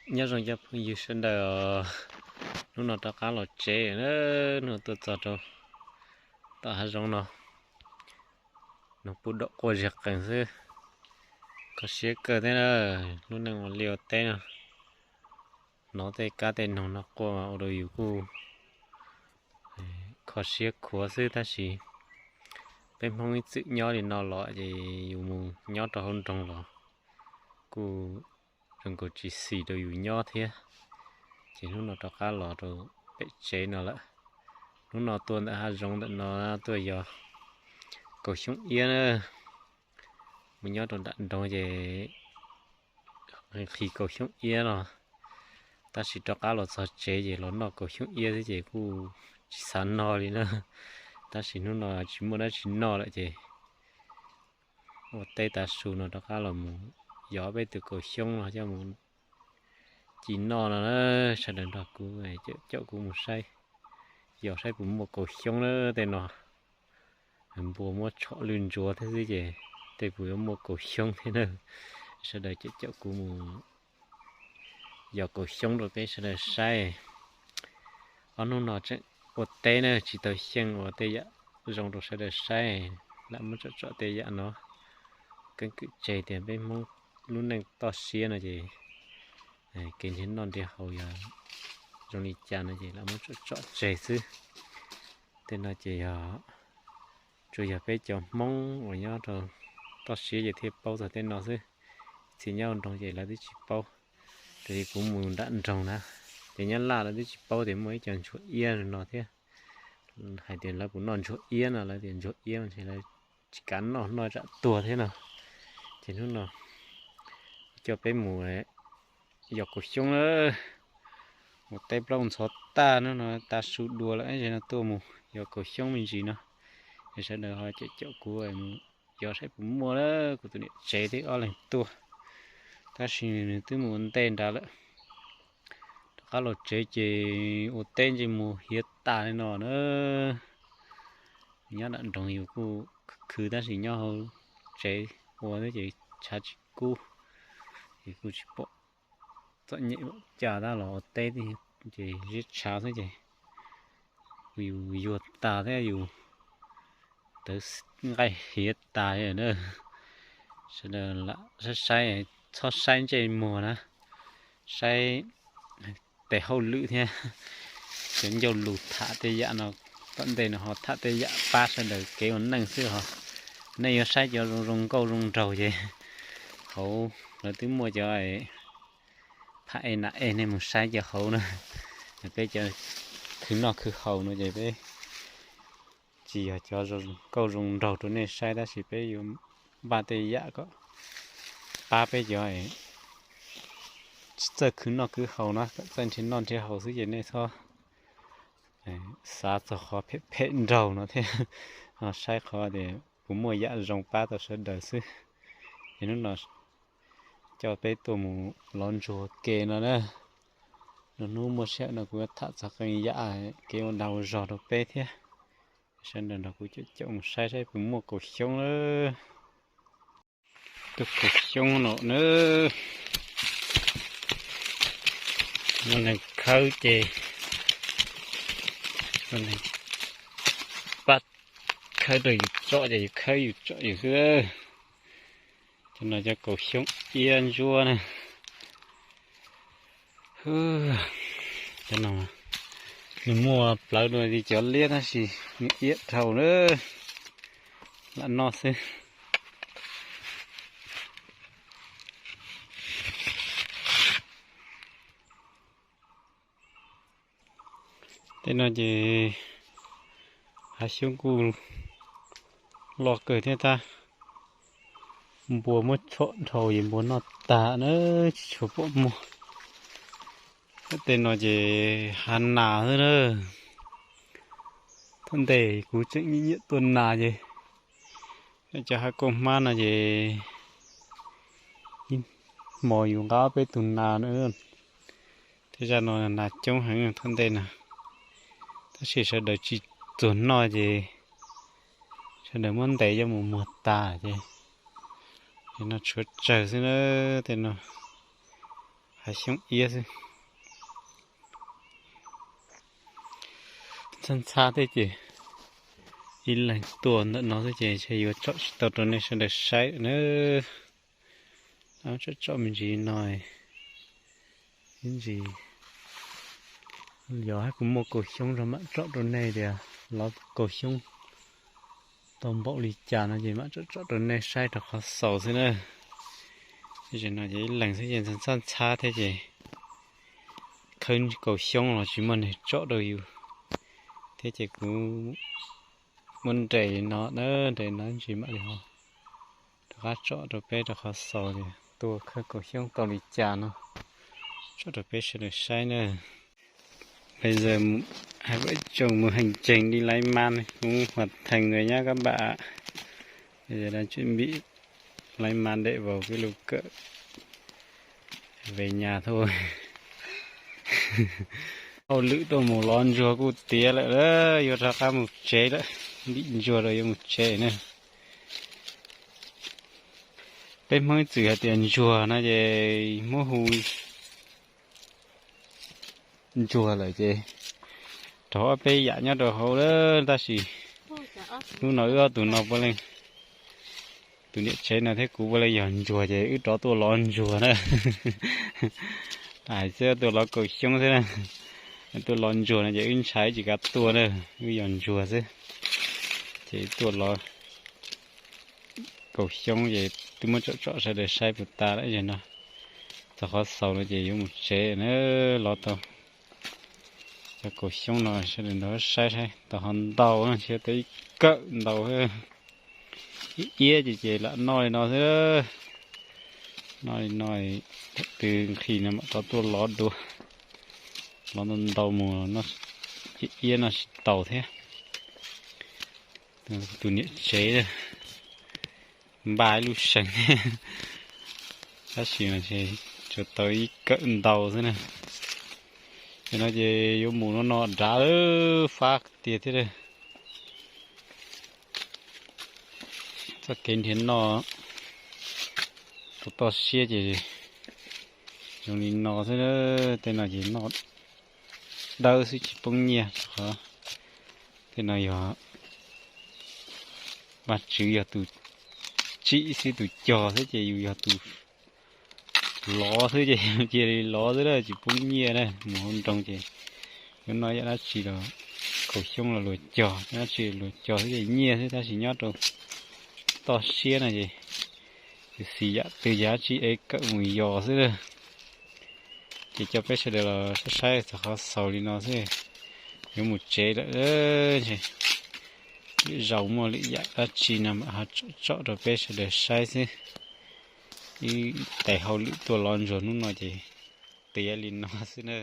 Nyob zoo cov phooj ywg sawv daws, hnub no rov qab los tsev na, hnub no tuaj txog rau tom hav zoov no, nws puv dom quaj ziag qees xwb, kho siab kawg thiab na, lub neej ua liaj ua teb no, hnov tej kab tej noog no quaj mas ua rau yus kuj kho siab khuav xwb tab sis peb Hmoob ib txwm nyob li no los ces yus mus nyob rau hauv nroog los kuj zoo nkaus tsis xis rau yus nyob thiab. Ces hnub no rov qab los rau pem tsev no lawm. Hnub no tuaj ntawm hav zoov ntawm no tuaj yos kaus xyoob iab na. Mus nyob rau nram nroog ces nqhis kaus xyoob iab no, tab sis rov qab los txog tsev ces los noj kaus xyoob iab xwb ces kuj tsis xav noj li na. Tab sis hnub no tsis muaj dab tsi noj lawm ces ua teb tav su no rov qab los mus yos peb tus kaus xyoob no coj mus ci noj no na. Sawv daws nrog kuv, caum kuv mus saib, yos saib puas muaj kaus xyoob na tej no. Npua muab tshom lwj ntsuav thiab xwb ces tej puas yuav muaj kaus xyoob thiab na. Sawv daws caum caum kuv mus yos kaus xyoob rau peb sawv daws saib. Ob hnub no tseem ua teb na tsis tau xyeej ua tej yam zoo rau sawv daws saib, lam muab tsom tsom tej yam no. Keeb kwm tseg tias peb Hmoob lub neej toj siab no ces kev nrhiav noj nrhiav haus yog zoo li cas no ces lam muab tsom tsom tseg xwb. Tej no ces yog tsuas yog peb cov Hmoob uas nyob rau toj siab ces thiaj paub txog tej no xwb. Txhia nyob nroog ces lawv twb tsis paub. Tiam sis kuv mus nram nroog na, ces nyob Laj lawv twb tsis paub tias muaj ib co ntsuag iab no thiab. Hais tias lawv puas noj ntsuag iab no, lawv tias ntsuag iab no ces lawv tsis kav noj, noj tsam tuag thiab no. Ces hnub no coj peb mus yos kaus xyoob na. Mus teb plaub ntxhov tag hnub no tav su dua lawm es no tuaj mus yos kaus xyoob me ntsis no. Es sawv daws ho caum caum kuv mus yos saib puas muaj na. Kuv tus niam tsev thiab ob leeg tuaj, tab sis nws twb mus ua ntej nrad lawm. Rov qab los tsev ces ua teb ntsej muag hiav tas li no na. Nyob nram nroog yus kuj khwv khwv tab sis nyob hauv tsev ua xwb ces tshav tsis kub, ces kuj tsis pom txom nyem cas tab los ua teb ces ziab tshav xwb ces kuj yus yuag tas thiab yus tawv nqaij hiav tas li na. Sawv daws lam saib saib, txhob saib ntsej muag na, saib tes hauj lwm thiab cov ncauj lus tham tej yam no. Tom ntej no ho tham tej yam pab sawv daws kev ua neej xwb ho. Nej yuav saib cov zoo zoo nkauj zoo nraug ces hauv lawv twb muaj cov pham e na e, nej mus saib cov hauv na. Peb cov khwv noj khwv haus no ces peb tsis yog cov zoo nkauj zoo nraug rau nej saib tab sis peb yuav npaj tej yam kom pab peb cov tsis txawj khwv noj khwv haus na, kom txawj nrhiav noj nrhiav haus xwb ces nej txhob xav txog qhov phem phem nraug no thiab, ho saib qhov tias puas muaj yam zoo pab tau sawv daws xwb. Es hnub no coj peb tuaj mus lov ntsuag ke no na. Lwm hnub muaj sij hawm no kuv yuav tham txog qee yam kev ua dag ua zog rau peb thiab. Sawv daws nrog kuv caum caum mus saib saib puas muaj kaus xyoob lawm. Tus kaus xyoob no na, muaj neeg khawb ces, muaj neeg pab khawb rau yus tsom ces yus khawb yus tsom yus xwb. Cov no cov kaus xyoob iab ntsuab na. Cov no nws muaj plawv dua li cov liab tab sis nws iab dhau na, lam noj xwb. Tej no ces hav xyoob kuj loj kawg thiab tab, npua muab tshom dhau es npua noj tag na, tsis tshua pom muag. Tej no ces hav nas xwb na. Thaum ntej kuv tseem nyiam nyiam tua nas ces cov hav kauj hmab no ces ib hmo yus nqa ob peb tug nas na. Tej zaj no nas coob heev thaum ntej na, tab sis sawv daws tsis txuag noj ces sawv daws muab ntes coj mus muag tas ces no tshuav tsawg xwb na. Tej no Xyoob iab xwb. Ntxhab ntxhab thiab ces ib leeg tuaj ntawm no xwb ces ntshe yuav tsom tsis tau rau nej sawv daws saib na. Tsom tsom me ntsis no, ib ntsis yog hais kuv muaj kaus xyoob rau mam tsom rau nej tias lov kaus xyoob tau npaum li cas no ces mam tsom tsom rau nej saib rau qhov xaus xwb na. Tam sim no ces ib leeg xwb ces ntxhab ntxhab thiab ces khawb kaus xyoob los tsis muaj neeg tsom rau yus thiab ces kuv muab nres li no na, nres no ntsis mam li ho rov qab tsom rau peb rau qhov xaus tias tuaj khawb kaus xyoob tau li cas no tsom rau peb sawv daws saib na. Bây giờ hai vợ chồng một hành trình đi lấy măng cũng hoàn thành rồi nhá các bạn. Bây giờ đang chuẩn bị lấy măng để vào cái lều cợt về nhà thôi. Hauj lwm tuaj mus lov ntsuag kuj tiav lawm, yuav rov qab mus tsev lawm, ntim ntsuag rau yuav mus tsev na. Peb Hmoob ib txwm hais tias ntsuag no ces muab hu ntsuag lawm ces rau ob peb yam nyob rau hauv lawm tab sis hnub no wb ob tug no puav leej, tus niam tsev no thiab kuv puav leej yog ntsuag ces wb rov tuaj lov ntsuag na. Hais xwb tuaj lov kaus xyoob xwb na, tuaj lov ntsuag no ces wb ntshai tsis kav tuaj na, wb yog ntsuag xwb ces tuaj lov kaus xyoob ces twb muab tsom tsom sawv daws saib puas tas lawm no. Txog qhov xaus no ces yuav mus tsev na, lov tau cov kaus xyoob no sawv daws nrog saib saib tau ho ntau no, ntshe tau ib kawm ntau. Ib iab ces ces lam noj li no xwb. Noj li no, thaum twg nqhis no mam rov tuaj lov dua, lov ntau ntau mus, ib iab noj tsis tau thiab. Tus niam tsev npaj ib lub seem, tab sis mas tsuas tau ib kawm ntau xwb na. Ces no ces yuav mus no no dav fab tiag thiab. Txoj kev nrhiav noj toj siab ces zoo li no xwb. Tej no ces noj dawb xwb tsis poob nyiaj, qhov tej no yog Vajtswv yog tus tsim xwb, tus cog xwb ces yus yog tus lov xwb ces cia li lov xwb na, tsis poob nyiaj na. Mus hauv nroog ces yuav noj yam dab tsi los kaus xyoob los luag cog, dab tsi luag cog xwb ces nyiaj xwb, tab sis nyob rau toj siab no ces yus xis yam twg ces dab tsi es kawm mus yos xwb na. Ces coj peb sawv daws los saib saib txog qhov xaus li no xwb, yuav mus tsev lawm. Lwm zaus muaj lwm yam dab tsi no mam ho tsom rau peb sawv daws saib xwb. Ib tais hauj lwm tuaj lov ntsuag hnub no ces tiav li no xwb na.